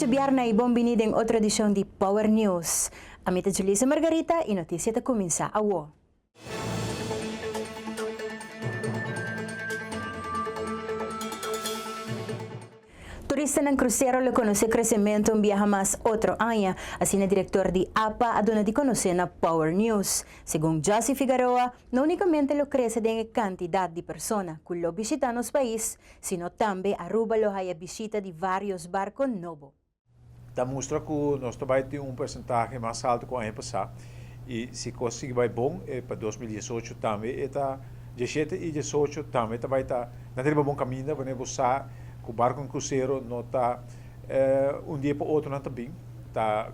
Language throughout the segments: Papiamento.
djabièrnè i bon bini den otro edishon di Power News. Ami ta Julissa Margarita i notisia ta kuminsá awo. Turistanan krusero lo konosé kresementu un biaha mas otro aña, asina direktor di apa a duna di konosé na Power News. Segun Jossy Figaroa, no únikamente lo krese den e kantidat di persona ku lo bishitá nos pais, sino tambe Aruba lo haya bishita di vários barko nobo. Ta mustra ku nos ta bai tin un persentahe mas haltu ku aña pasá i si kos sigui bai bon e pa 2018 tambe e ta 17 i 18 tambe ta bai ta nan ta riba bon kaminda wanneer bo sa ku barko en krusero no ta un dia pa otro nan ta bin ta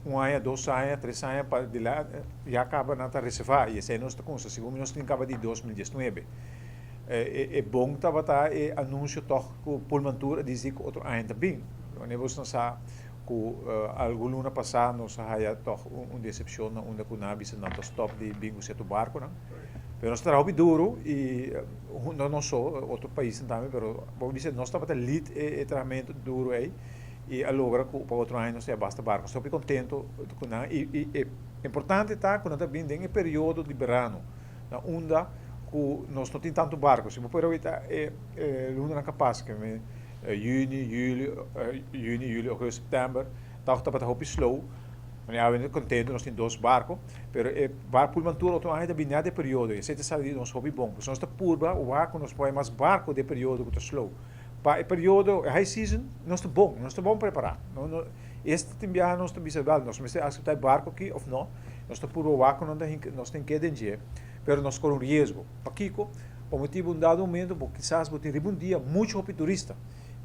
un aña dos aña tres aña pa dilanti ya kaba nan ta reserva i esei nos ta kumsa segun mi nos tin kaba di 2019 e bon tabata e anunsio tòg ku Pullmantur a disi ku otro aña ta bin. Wanneer boso sa ku algun luna pasá nos a haya tòg un desepshon na unda ku nan a bisa nan ta stòp di bin ku sierto barkunan. Pero nos a traha hopi duru i no nos so, otro paisnan tambe, pero bo bisa nos tabata lead e trahamentu duru ei i a logra ku pa otro aña nos ta haya basta barku. Nos ta hopi kontento ku nan i e importante ta ku nan ta bin den e periodo di berano na unda ku nos no tin tantu barku. Si bo por awita e lunanan ka pasa ke mi yüni, yüli, yüni, yüli, ogosto, sèptèmber tòg tabata hopi slow. Mane awe nos kontentu nos tin dos barku, pero e bar Pullman Tour otro aña ta bini na e periodo ei. Esei ta sali nos hopi bon. Pasobra nos ta purba wak ku nos por haña mas barku den e periodo ku ta slow. Pa e periodo, e high season, nos ta bon, nos ta bon prepará. Esta tin biaha nos ta bisa, wèl, nos mester aseptá e barku aki òf no. Nos ta purba wak ku nos tin ke den dje, pero nos kore un riesgo. Pakiko? Pa motibu un dado momento bo kisas bo tin riba un dia muchu hopi turista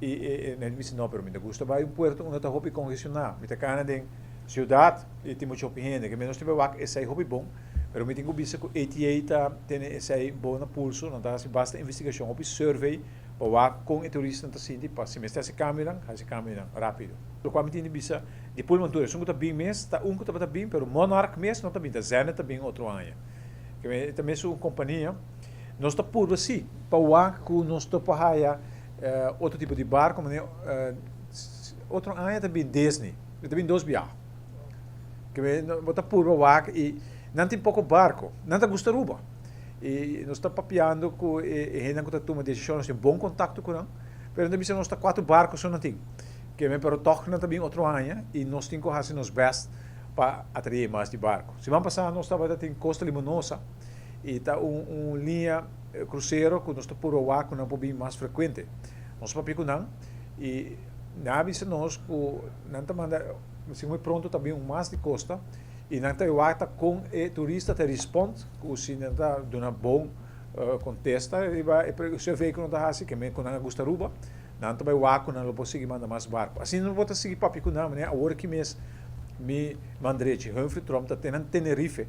i e nan bisa no pero mi ta gusta bai un puerto unda ta hopi kongestioná, mi ta kana den siudat i tin muchu hopi hende, ke nos tin bai wak esei hopi bon, pero mi tin ku bisa ku ATA ta tene esei bon na pulso, nan ta hasi basta investigashon, hopi survey pa wak kon e turistanan ta sinti pa si mester hasi kambionan, hasi kambionan rápido. Lokual mi tin di bisa di Pullman Tour, esun ku ta bin mes ta un ku tabata bin pero Monarch mes no ta bin, ta Zenith ta bin otro aña. E ta mesun un kompania. Nos ta purba si pa wak ku nos ta por haya otro tipo di barko manera otro aña ta bin Disney, e ta bin dos biaha. Bo ta purba wak i nan tin poko barko, nan ta gusta Aruba. I nos ta papiando ku e hendenan ku ta tuma desishon, nos tin bon kontakto ku nan, pero nan ta bisa nos ta kuater barko so nan tin. Pero tòg nan ta bin otro aña i nos tin ku hasi nos bèst pa atraé mas di barko. Siman pasá nos tabata tin Costa Limonosa i ta un un liña krusero ku nos ta purba wak ku nan por bin mas frekuente. Nos papia ku nan i nan a bisa nos ku nan ta manda si muy pronto ta bin un mas di Costa i nan ta wak ta kon e turista ta respond ku si nan ta duna bon kontesta riba e survey ku nan ta hasi ke men ku nan a gusta Aruba. Nan ta bai wak ku nan lo por sigui manda mas barku. Asina no por ta sigui papia ku nan, manera awor aki mes mi man drechi, Humphrey Tromp, ta te nan Tenerife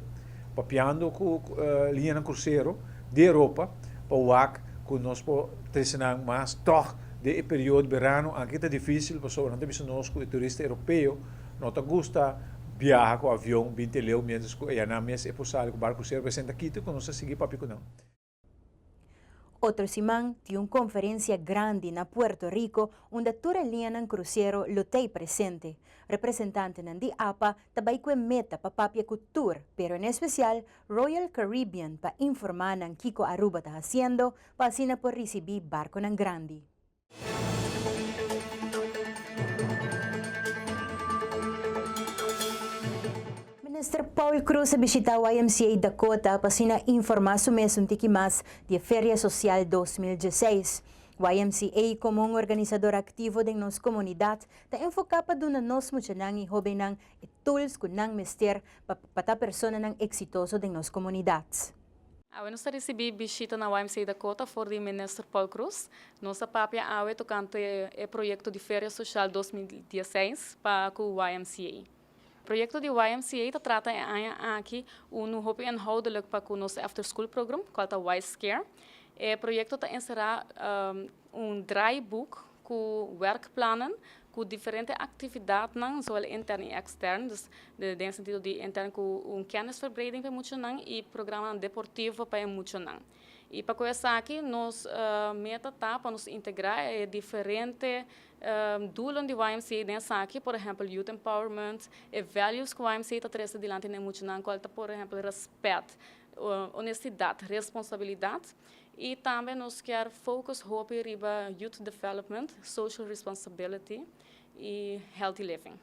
papiando ku liñanan krusero di Europa pa wak ku nos por trese nan mas tòg den e periodo berano, anke ta difísil pasobra nan ta bisa nos ku e turista europeo no ta gusta biaha ku avion binti leu miéntras ku eyanan mes e por sali ku barku krusero, pero esei ta kita ku nos ta sigui papia ku nan. Otro siman tin un konferensia grandi na Puerto Rico unda tur e liñanan krusero lo t'ei presente. Representantenan di apa ta bai ku e meta pa papia ku tur, pero en espesial Royal Caribbean pa informá nan kiko Aruba ta hasiendo pa asina por risibí barkonan grandi. Minister Paul Croes a bishita YMCA Dakota pa asina informa su mes un tiki mas di e Feria Social 2016. YMCA como un organisador activo den nos comunidad ta enfoca pa duna nos muchanan y hobennan e tools cu nan mester pa pa ta personanan exitoso den nos comunidad. Awe nos ta risibí bishita na YMCA Dakota for di Minister Paul Croes. Nos ta papia awe tokante e proyekto di Feria Sosial 2016 pa ku YMCA. Proyekto di YMCA ta trata e aña aki unu hopi inhoudelijk pa ku nos after school program, kual ta YScare. E proyekto ta enserá un draaiboek ku werkplannen ku diferente aktividatnan, zowel intern i ekstern, dus den sentido di intern ku un kennisverbreding pa e muchanan i programanan deportivo pa e muchanan. I pa ku esaki nos meta ta pa nos integrá e diferente. Doelen di YMCA den esaki, por ehempel youth empowerment, e values ku YMCA ta trese dilanti den e muchanan kual ta por ehempel respet, honestidad, responsabilidad y tambe nos kier focus hopi riba youth development, social responsibility y healthy living.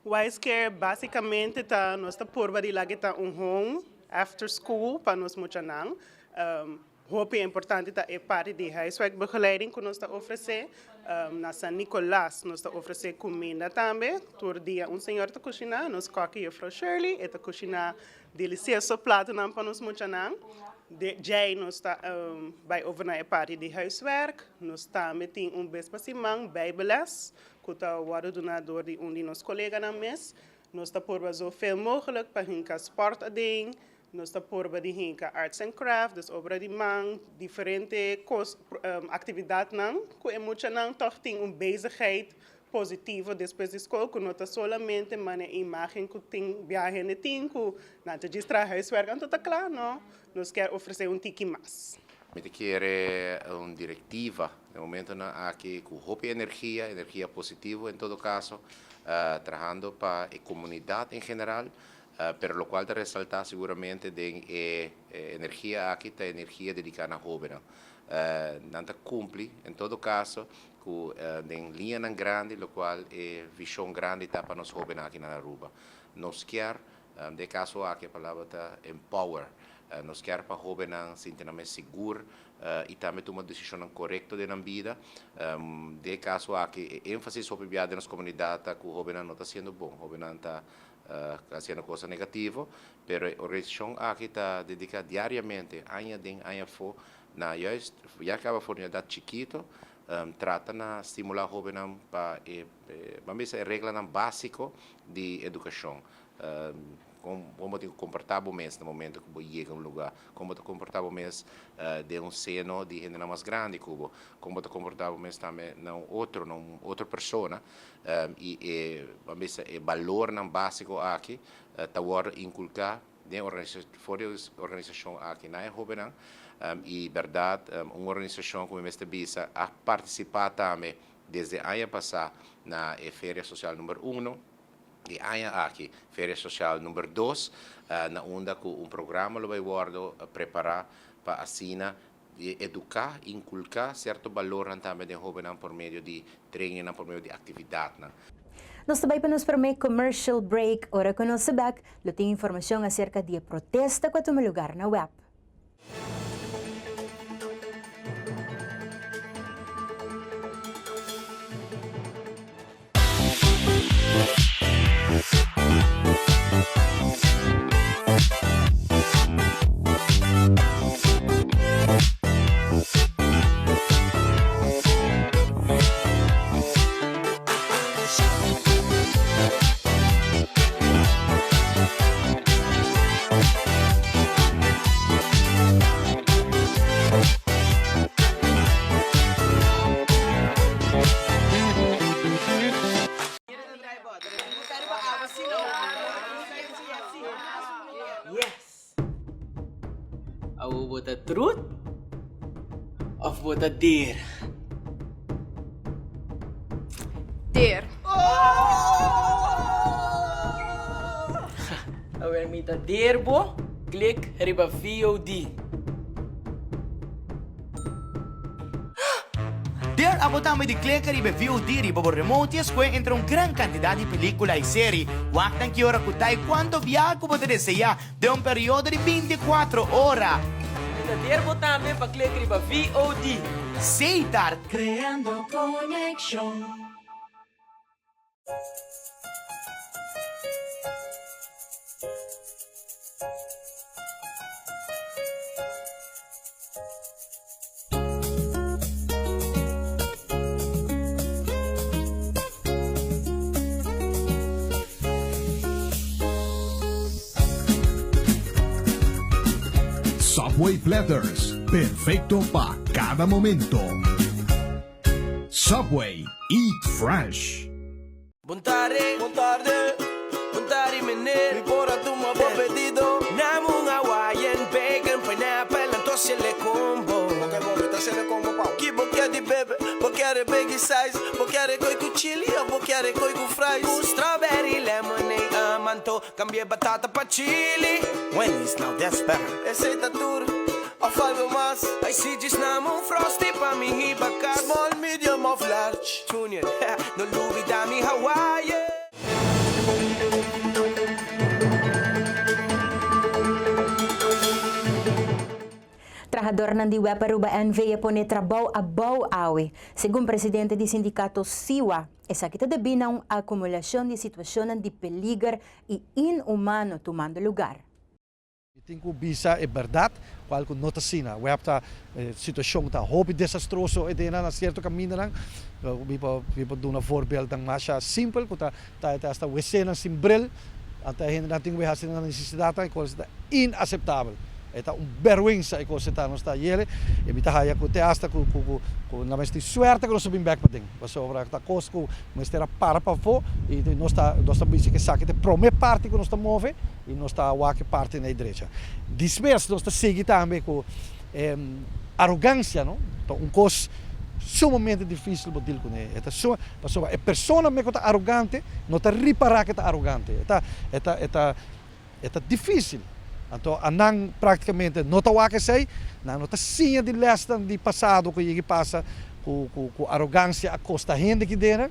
Wise Care basicamente ta nos ta purba di laga ta un home after school pa nos muchanan. Hopi importante ta e parti di huiswerkbegeleiding ku nos ta ofresé. Na San Nicolas nos ta ofresé kuminda tambe. Tur dia un señor ta kushiná, nos kòki Juffrouw Shirley, e ta kushiná delisioso platonan pa nos muchanan. Djei nos ta bai over na e parti di huiswerk. Nos tambe tin un bes pa siman bijbelles ku ta wòrdu duná dor di un di nos koleganan mes. Nos ta purba zoveel mogelijk pa hinka spòrt aden. Nos ta purba di hinka arts and craft, dus obra di man, diferente kos, aktividatnan ku e muchanan tòg tin un bezigheid positivo despues di skol ku no ta solamente mane e imágen ku tin bia hende tin ku nan ta djis traha huiswerk anto ta kla, no. Nos kier ofresé un tiki mas. Mi ta kere un direktiva den momentonan aki ku hopi energia, energia positivo en todo kaso, trahando pa e komunidat en general, Pero locual ta resalta seguramente den e energia aki ta energia dedica na hobennan. Nan ta cumpli en todo caso cu den liñanan grandi locual e vision grandi ta pa nos hobennan aki na Aruba. Nos kier, den e caso aki e palabra ta empower, nos kier pa hobennan sinti nan mes sigur y tambe tuma decisionnan corecto den nan bida. Den e caso aki e enfasis hopi bia den nos comunidad ta cu hobennan no ta haciendo bon, hobennan ta haciendo cosa negativo, pero e organisacion aki ta dedica diariamente, aña den aña afo, na juist, ya caba for un edad chikito, trata na stimula hobennan pa e, ban bisa e reglanan basico di educacion. Con bo tin cu comporta bo mes na momento cu bo yega un lugar, con bo ta comporta bo mes den un seno di hendenan mas grandi cu bo, con bo ta comporta bo mes tambe na un otro, na un otro persona. I e, ban bisa, e balornan básiko aki ta wòrdu inkulká den for di e organisashon aki na e hóbennan. I bèrdat un organisashon ku mi mester bisa a partisipá tambe desde aña pasá na e Feria Sosial number uno i aña aki Feria Sosial number dos na unda ku un programa lo bai wòrdu prepará pa asina Di eduká, inkulká sierto balornan tambe den hóbennan por medio di trainingnan, por medio di aktividatnan. Nos ta bai pa nos promé commercial break. Ora ku nos ta bèk, lo tin informashon aserka di e protesta ku a tuma lugar na web. Yes! Awo bo ta truth of bo ta deer? Deer. Awer mi ta deer bo, klik riba VOD. Der abo tambe di kleka riba e VOD riba bo remote i escohe entre un gran cantidad di pelicula i seri. Wak nan ki ora cu ta i cuanto biaha cu bo ta desea den un periodo di binticuatro ora. Mi ta der bo tambe pa klek riba VOD. Setar. Creando conexion. Subway Platters, perfecto pa cada momento. Subway, eat fresh. Bon tarde, bon tarde, bon tarde meneer. Mi por a tuma bo pedido. Nam un Hawaiian bacon, pineapple, anto sele combo. Ok, bo, mi ta sele combo pao. Ki bo kier di bebe? Bo kier e biggie size? Bo kier e koi ku kier e koi ku fries Ku strawberry lemonade um Anto kambia batata pa chili Wendy's now that's better Esei ta tur of algo mas Ai si djis nam un frosty pa mi hiba kas Small, medium of large Junior, no lubida mi Hawaiian. Trahadornan di web Aruba NV a pone trabou abou awe. Segun presidente di sindicato SIWA, esaki ta debí na un acumulacion di situacionnan di peliger y inhumano tumando lugar. Mi tin ku bisa e bèrdat, kual ku no ta asina. Wèp ta e situashon ta hopi desastroso e dena na sierto kamindanan. Mi por mi por duna voorbeeldnan masha simpel ku ta ta ta hasta wesenan sin bril, anta e hendenan tin ku bai hasi nan nesesidatnan e kos ta inaseptabel. E ta un bèrgwensa e kos e ta nos ta yele i mi ta haya ku te hasta ku ku ku ku nan mester tin suerte ku nos a bin bèk paden. Pasobra ta kos ku mester a para pafó i nos ta nos ta bisa ku esaki ta e promé parti ku nos ta move. I nos ta wak e parti na e drecha. Dismes nos ta sigui tambe ku e arogansia, no? Ta un kos sumamente difisil bo dil kuné. E ta suma, pasobra e persona me ku ta arogante no ta ripará ku e ta arogante. E ta, e ta, e ta, e ta difisil. Anto anan praktikamente no ta wak esei, nan no ta siña di lèsnan di pasado ku yegi pasa ku, ku, ku arogansia a kosta hende kidera.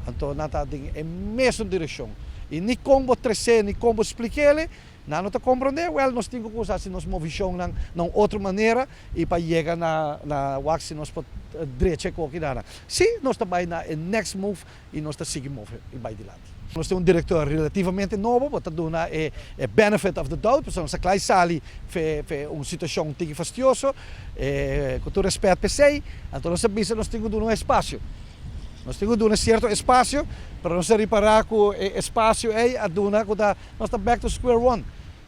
Anto nan ta den e mesun direkshon. I ni kon bo tres'é ni kon bo splik'é, nan no ta komprondé. Wèl, nos tin ku kuminsá hasi nos movishonnan na un otro manera i pa yega na na wak si nos por drecha e kokinan. Sí, nos ta bai na e next move i nos ta sigui move i bai dilanti. Nos tin un direktor relativamente nobo, bo ta duna e e benefit of the doubt, pasobra nos a klai sali fe fe un situashon tiki fastioso, ku tur rèspèt p'esei, anto nos a bisa nos tin ku duna un espasio. Nos tin ku duna sierto espasio, pero nos a ripará ku e espasio ei a duna ku ta nos ta back to square one.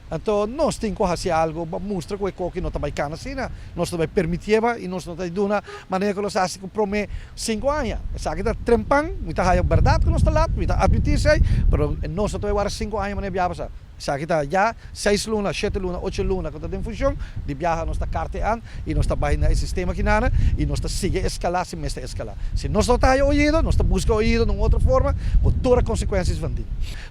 Anto nos tin ku hasi algu pa mustra ku e koki no ta bai kana asina. Nos no ta bai permitié i nos no ta duna manera ku nos a hasi ku promé sinku aña. Esaki ta trempan, mi ta haya bèrdat ku nos ta lat, mi ta atmití esei, pero nos no ta bai wara sinku aña manera biaha pasá. Esaki ta ya seis luna, shete luna, ocho luna ku ta den funshon. Di biaha nos ta karte an i nos ta bai na e sistema kinana i nos ta sigui eskalá si mester eskalá. Si nos no ta haya oido, nos ta buska oido na un otro forma ku tur e konsekuensias van di.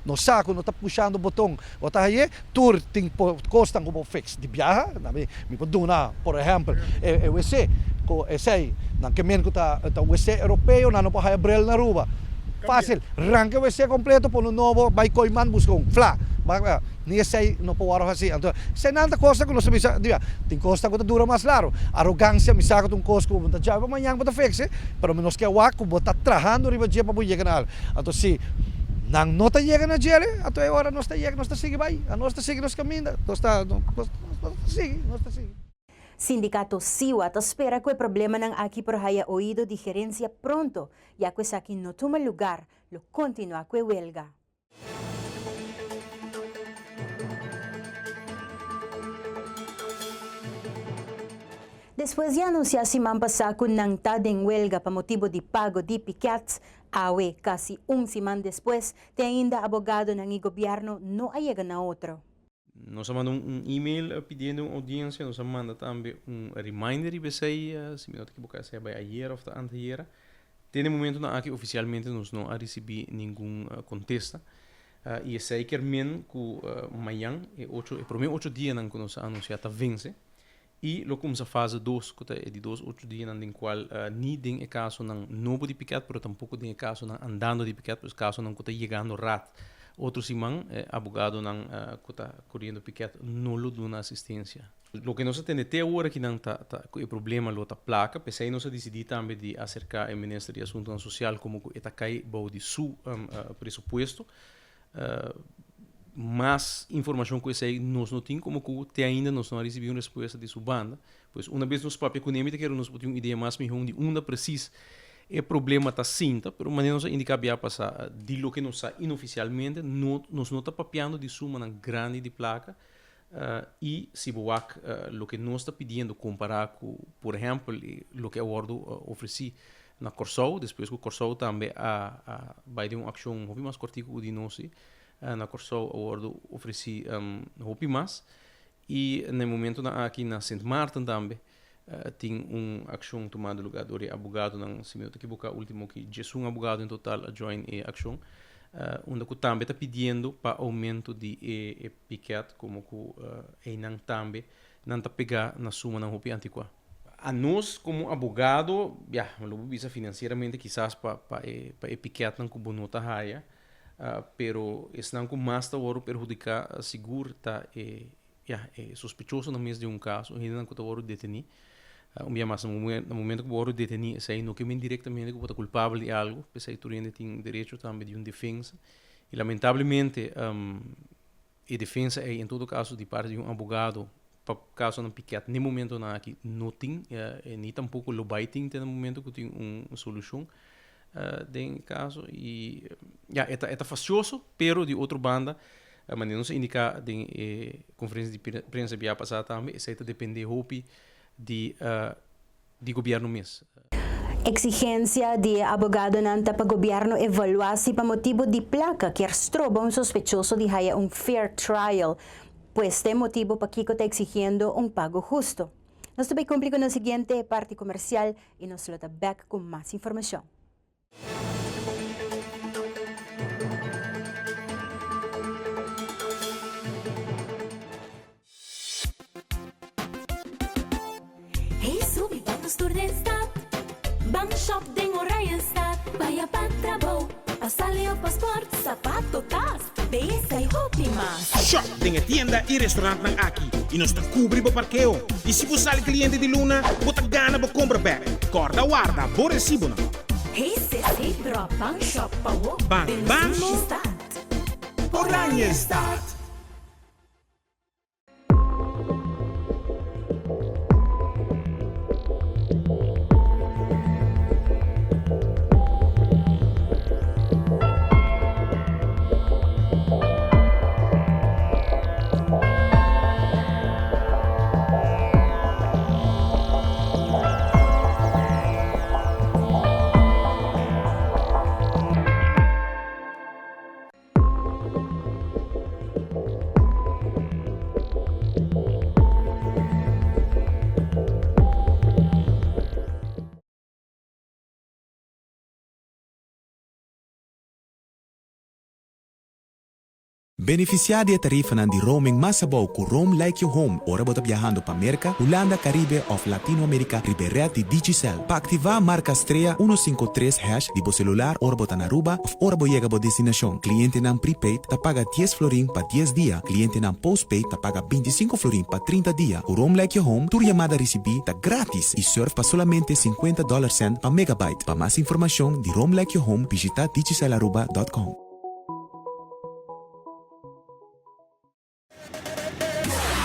Nos sa ku no ta pushando boton bo ta haye, tur tin kosnan ku bo fix di biaha. Na mi mi por duna por ehèmpel e wc ku esei nan ke men ku ta wc europeo nan no por haya bril na Aruba. Fácil, ranka e wc kompleto, pone un nobo, bai Kooiman buska un, fla. Ni esei no por wòrdu hasí. Anto, eseinan ta kosnan ku nos ta bisa, diga, tin kosnan ku ta dura mas largu. Arogansia, mi sa ku ta un kos ku bo ta djabe pa mañan bo ta fix e, pero mi nos ke wak ku bo ta trahando riba dje pa bo yega na algu. Anto si nan no ta yega na djele, anto e ora nos ta yega, nos ta sigui bai, nos ta sigui nos kaminda, nos ta, nos ta sigui, nos ta sigui. Sindicato SIWA ta spera cu e problemanan aki por haya oido di gerencia pronto, ya cu esaki no tuma lugar, lo continua cu e welga. Despues di anuncia siman pasa cu nan ta den welga pa motibo di pago di piket, awe, casi un siman despues, te ainda abogadonan y gobierno no a yega na otro. Nos a manda un email pidiendo un audiencia, nos a manda tambe un reminder riba esey, si mi no ta ekiboká esey a bai ayer of ta anteayer. Te na e momentonan aki oficialmente nos no a ricibi ningun contesta y esey kier men cu mañan e ocho e prome ocho dianan cu nos a anuncia ta vence y lo cuminsa fase dos cu ta e di dos ocho dianan den cual ni den e casonan nobo di piket pero tampoco den e casonan andando di piket pues casonan cu ta yegando raad otro siman e abogadonan cu ta coriendo piket no lo duna asistencia. Loke nos a tende te awor akinan ta ta cu e problema lo ta placa, p'esey nos a dicidi tambe di acerca e Minister di Asuntonan Social como cu e ta cay bou di su presupuesto. Mas informacion cu esey nos no tin como cu te ainda nos no a ricibi un respuesta di su banda. Pues una bes nos papia cune mi ta kere nos por tin un idea mas miho di unda precies e problema ta sinta, pero manera nos a indica bia pasa di loke nos sa inoficialmente no nos no ta papiando di sumanan grandi di placa y si bo wak loke nos ta pidiendo compara cu por ehempel loke a wordo ofreci na Corsou, despues cu Corsou tambe a a bay den un accion hopi mas cortico cu di nos na Corsou a wordo ofreci hopi mas y na e momentonan aki na Sint Maarten tambe. Tin un akshon tumando lugá dor e abogadonan, si mi no ta ekiboká último ki diesun abogado en total a join e akshon, unda ku tambe ta pidiendo pa oumento di e piket komo ku einan tambe nan ta pegá na sumanan hopi antikuá. Anos komo abogado, ya, lo bo bisa finansieramente kisas pa pa e pa e piketnan ku bo no ta haya, pero esnan ku mas ta wòrdu perhudiká sigur ta e Ya, e sospechosonan mes den un kaso, hendenan ku ta wòrdu detení. Un bia mas, na momento ku bo wòrdu detení, esei no ke men direktamente ku bo ta kulpabel di algu, p'esei tur hende tin derecho tambe di un defensa. I lamentablemente e defensa ei en todo kaso di parti di un abogado pa kasonan pikèt n'e momentonan aki no tin, ni tampoko lo bai tin te na momento ku tin un solushon den e kaso. I ya, e ta e ta fasioso, pero di otro banda Manera nos a indiká den e konferensia di prensa bia pasá tambe, esei ta dependé hopi di di gobièrnu mes. Eksigensia di e abogadonan ta pa gobièrnu evaluá si pa motibu di plaka kier stroba un sospechoso di haya un fair trial, pues ta e motibu pakiko ta eksigiendo un pago husto. Nos ta bai kumpli ku nos siguiente parti komersial i nos lo ta bèk ku mas informashon. Hey subi ban nos tur den stad Ban shop den Oranjestad Baya pa trabou, pa sali of pa sport Sapato, tas, beyesa y hopi mas. Shop den e tienda y restaurantnan aki y nos ta cubri bo parkeo. Y si bo sali cliente di luna, bo ta gana bo compra bek. Corda warda bo recibonan. Hey sis, hey bro, ban shop pa wo Ban den ban sushi stad. Oranjestad. Benefisiá di e tarifanan di roaming mas abou ku Roam Like You Home ora bo ta biahando pa Merka, Hulanda, Karibe òf Latinoamerika riba e rèt di Digicel. Pa aktivá, marka strea uno sinku tres hash di bo selular ora bo ta na Aruba òf ora bo yega bo destinashon. Klientenan prepaid ta paga dies florin pa dies dia, klientenan postpaid ta paga bintisinko florin pa trinta dia. Ku Roam Like You Home, tur yamada risibí ta grátis i sùrf pa solamente sinkuenta dòler sènt pa megabyte. Pa mas informashon di Roam Like You Home, bishitá digicelaruba dòt com.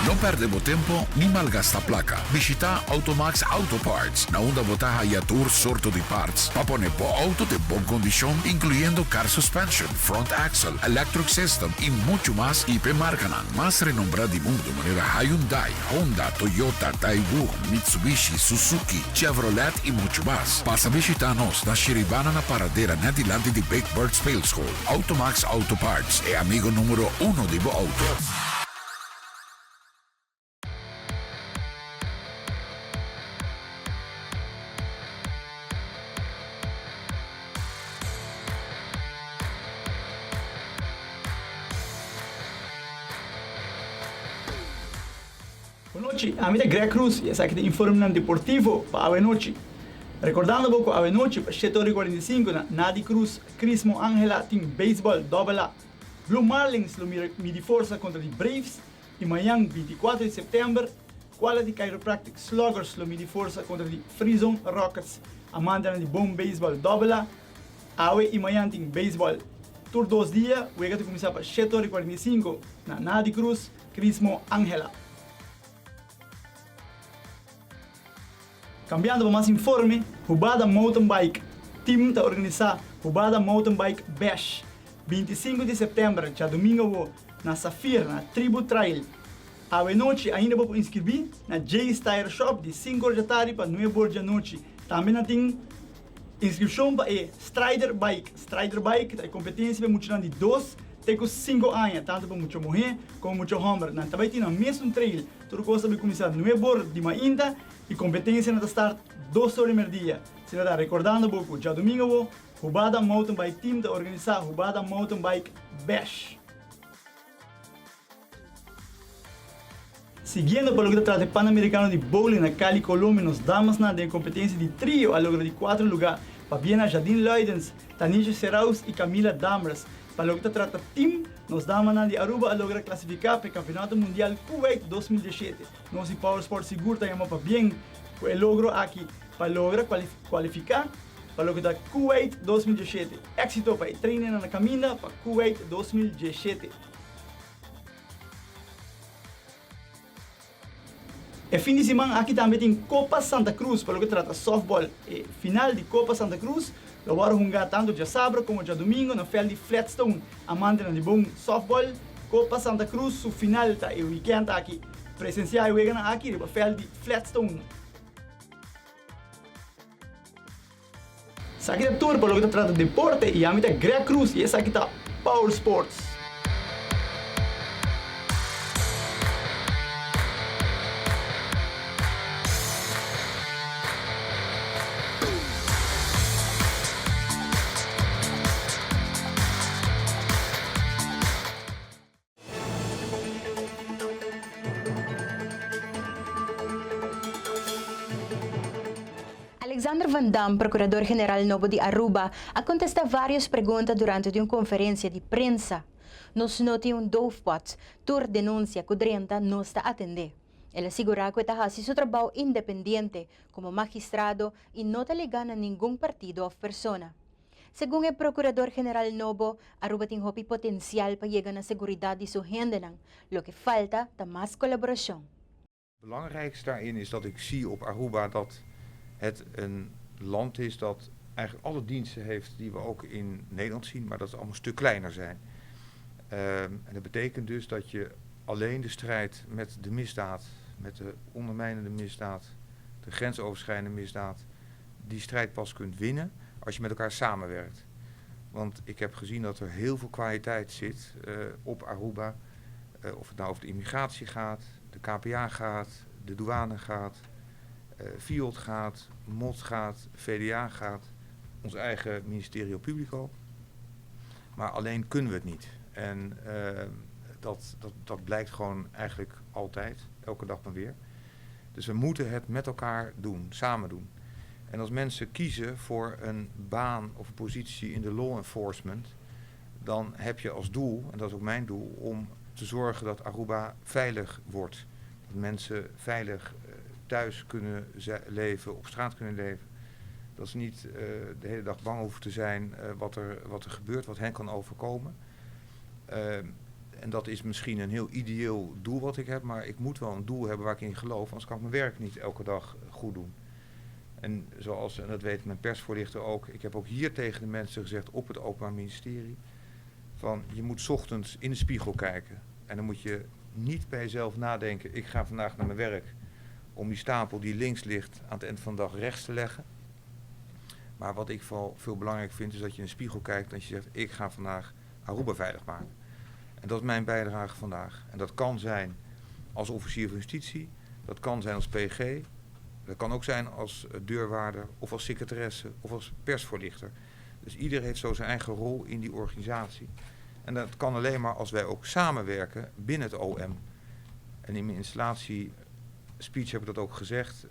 No perde bo tempo ni malgasta placa. Bishita Automax Auto Parts, na unda bo ta haya tur sorto di parts pa pone bo auto den bon condicion, incluyendo car suspension, front axle, electric system y mucho mas y p'e marcanan mas renombra di mundo manera Hyundai, Honda, Toyota, Daewoo, Mitsubishi, Suzuki, Chevrolet y mucho mas. Pasa bishita nos na Shiribana na Paradera net dilanti di Big Bird Speelschool. Automax Auto Parts, e amigo numero uno di bo auto. Bon nochi, ami ta Greg Cruz y esaki ta informenan deportivo pa awe nochi. Recordando bo cu awe nochi pa shete ora y cuarenta y cinco na Nadi Cruz Crismo Angela tin beisbol dobbel A. Blue Marlins lo mira midi forsa contra di Braves y mañan 24 di september Quality Chiropractic Sluggers lo midi forsa contra di Free Zone Rockets. Amantenan di bon beisbol dobbel A, awe y mañan tin beisbol tur dos dia, wega ta cuminsa pa shete ora y 45 na Nadi Cruz Crismo Angela. Cambiando pa mas informe, Hubada Mountain Bike Team ta organisa Hubada Mountain Bike Bash 25 di september djadomingo awo na Safir na Tribu Trail. Awe nochi ainda bo por inscribi na Jay's Tire Shop di 5 or djatardi pa 9 or djanochi. Tambe nan tin inscripcion pa e Strider Bike. Strider Bike ta e competencia pa e muchanan di dos. te ku 5 aña, tantu pa mucha muhé komo mucha hòmber. Nan ta bai tin nan mesun trail. Tur kos ta bai kuminsá nuebe or di mainta i kompetensianan ta start dos or di merdia. Asina ta rekordando bo ku djadumingu awo Hubada Mountain Bike Team ta organisá Hubada Mountain Bike Bash. Siguiendo pa loke ta trata e Panamericano di Bowling na Cali, Colombia, nos damasnan den e competencia di trio a logra di cuatro lugar, pabia na Jadine Luidens, Tanisha Seraus y Camila Damers. Pa loke ta trata team, nos damanan di Aruba a logra clasifica pa e Campeonato Mundial Kuwait 2017. Nos di Power Sport sigur ta yama pabien cu e logro aki pa logra cualifica pa loke ta Kuwait 2017. Exito pa e trainernan na caminda pa Kuwait 2017. E fin di siman aki tambe tin Copa Santa Cruz pa loke trata softball. E final di Copa Santa Cruz lo wòrdu hungá tantu djasabra komo djadumingu na vèlt di Flatstone. Amantenan di bon softball, Copa Santa Cruz su final ta e wikènt aki. Presensiá e weganan aki riba vèlt di Flatstone. Esaki ta tur pa loke ta trata deporte y ami ta Greg Cruz y esaki ta Power Sports. Alexander van Dam, Procurador General nobo di Aruba, a contesta varios pregunta durante di un conferencia di prensa. Nos no tin un doofpot, tur denuncia cu drenta nos ta atende. El a sigura cu e ta haci su trabao independiente como magistrado y no ta liga na ningun partido of persona. Segun e Procurador General nobo, Aruba tin hopi potencial pa yega na seguridad di su hendenan. Loke falta ta mas colaboracion. Belangrijkste daarin is dat ik zie op Aruba dat het een land is dat eigenlijk alle diensten heeft die we ook in Nederland zien, maar dat ze allemaal een stuk kleiner zijn. En dat betekent dus dat je alleen de strijd met de misdaad, met de ondermijnende misdaad, de grensoverschrijdende misdaad, die strijd pas kunt winnen als je met elkaar samenwerkt. Want ik heb gezien dat er heel veel kwaliteit zit op Aruba. Of het nou over de immigratie gaat, de KPA gaat, de douane gaat, FIOD gaat, MOD gaat, VDA gaat, ons eigen Ministerio Publico. Maar alleen kunnen we het niet. En dat, dat, dat blijkt gewoon eigenlijk altijd, elke dag maar weer. Dus we moeten het met elkaar doen, samen doen. En als mensen kiezen voor een baan of een positie in de law enforcement, dan heb je als doel, en dat is ook mijn doel, om te zorgen dat Aruba veilig wordt. Dat mensen veilig thuis kunnen leven, op straat kunnen leven. Dat ze niet de hele dag bang hoeven te zijn wat, er, wat er gebeurt, wat hen kan overkomen. En dat is misschien een heel ideeel doel wat ik heb, maar ik moet wel een doel hebben waar ik in geloof, anders kan ik mijn werk niet elke dag goed doen. En zoals, en dat weet mijn persvoorlichter ook, ik heb ook hier tegen de mensen gezegd op het Openbaar Ministerie, van je moet 's ochtends in de spiegel kijken. En dan moet je niet bij jezelf nadenken, ik ga vandaag naar mijn werk om die stapel die links ligt aan het eind van de dag rechts te leggen. Maar wat ik vooral veel belangrijk vind, is dat je in de spiegel kijkt en dat je zegt, ik ga vandaag Aruba veilig maken. En dat is mijn bijdrage vandaag. En dat kan zijn als officier van justitie, dat kan zijn als PG, dat kan ook zijn als deurwaarder of als secretaresse of als persvoorlichter. Dus ieder heeft zo zijn eigen rol in die organisatie. En dat kan alleen maar als wij ook samenwerken binnen het OM. En in mijn installatiespeech heb ik dat ook gezegd.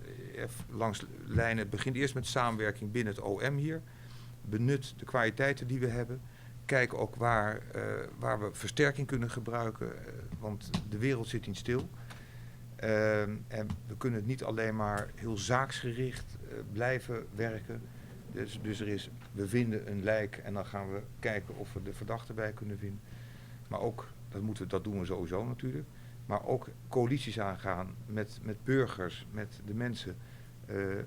Langs lijnen, het begint eerst met samenwerking binnen het OM hier. Benut de kwaliteiten die we hebben. Kijk ook waar, waar we versterking kunnen gebruiken, want de wereld zit niet stil. En we kunnen het niet alleen maar heel zaaksgericht blijven werken. Dus, dus er is, we vinden een lijk en dan gaan we kijken of we de verdachte bij kunnen vinden. Maar ook, dat, moeten, dat doen we sowieso natuurlijk, maar ook coalities aangaan met, met burgers, met de mensen,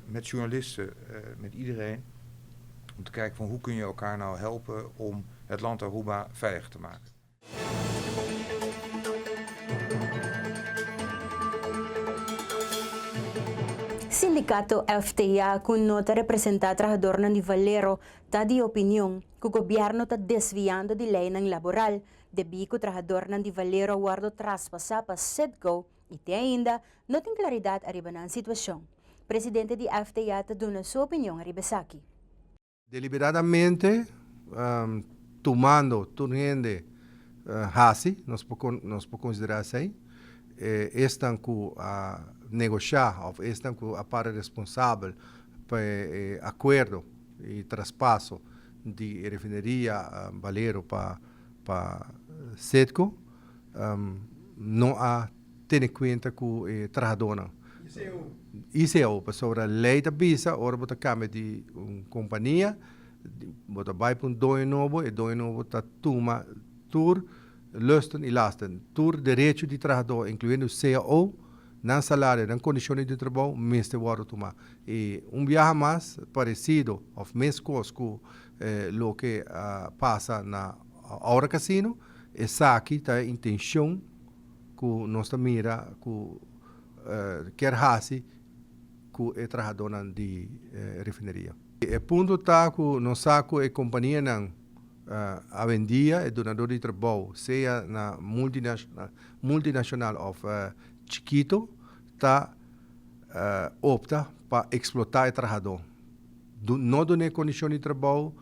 met journalisten, met iedereen. Om te kijken van hoe kun je elkaar nou helpen om het land Aruba veilig te maken. Sindicato FTA cu no ta representa trahadornan di Valero ta di opinion cu gobierno ta desviando di leynan laboral. Debí ku trahadornan di Valero a wòrdu traspasá pa Citgo i te ainda no tin klaridat ariba nan situashon. Presidente di FTA ta duna su opinion ariba esaki. Deliberadamente tumando tur hende hasi, nos por nos por konsiderá esei, esnan ku a negoshá òf esnan ku a para responsabel pa e akuerdo i traspaso di e refineria Valero pa pa Citgo no a tene kuenta ku e trahadónan. ICO, pasobra lei ta bisa ora bo ta kambia di un kompania, bo ta bai pa un doño nobo, e doño nobo ta tuma tur lusten i lasten, tur derecho di trahadó, inkluyendo cao, nan salario, nan kondishonnan di trabou mester wòrdu tumá. I un biaha mas paresido òf meskos ku loke a pasa na Aura Casino, esaki ta e intenshon ku nos ta mira ku kier hasi ku e trahadónan di refineria. E punto ta ku nos sa ku e kompanianan awendia, e dunadó di trabou, sea na multinashonal òf chikito, ta opta pa eksplotá e trahadó. No dun'é kondishon di trabou,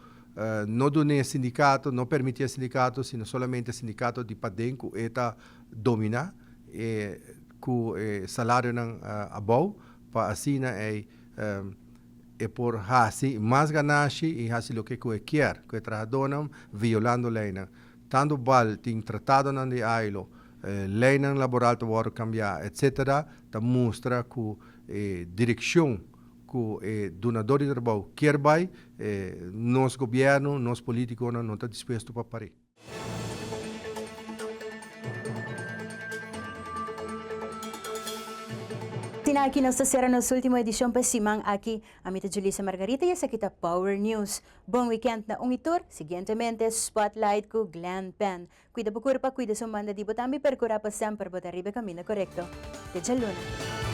no dun'é sindikato, no permití e sindikato, sino solamente sindikato di paden ku e ta dominá e ku e salarionan abou pa asina ei e por hasi mas ganashi i hasi loke ku e kier ku e trahadónan violando leinan. Tantu bal tin tratadonan di ILO, leinan laboral ta wòrdu kambiá etsetera ta mustra ku e direkshon ku e dunadó di trabou kier bai, nos gobièrnu, nos polítikonan no ta dispuesto pa par'é. Asina aki nos ta sera nos ultimo edishon pa e siman aki. Ami ta Julissa Margarita y esaki ta Power News. Bon weekend na un y tur. Siguientemente Spotlight cu Glenn Penn. Cuida bo curpa, cuida su manda di bo tambe y percura pa semper bo ta riba e caminda corecto. Te djaluna.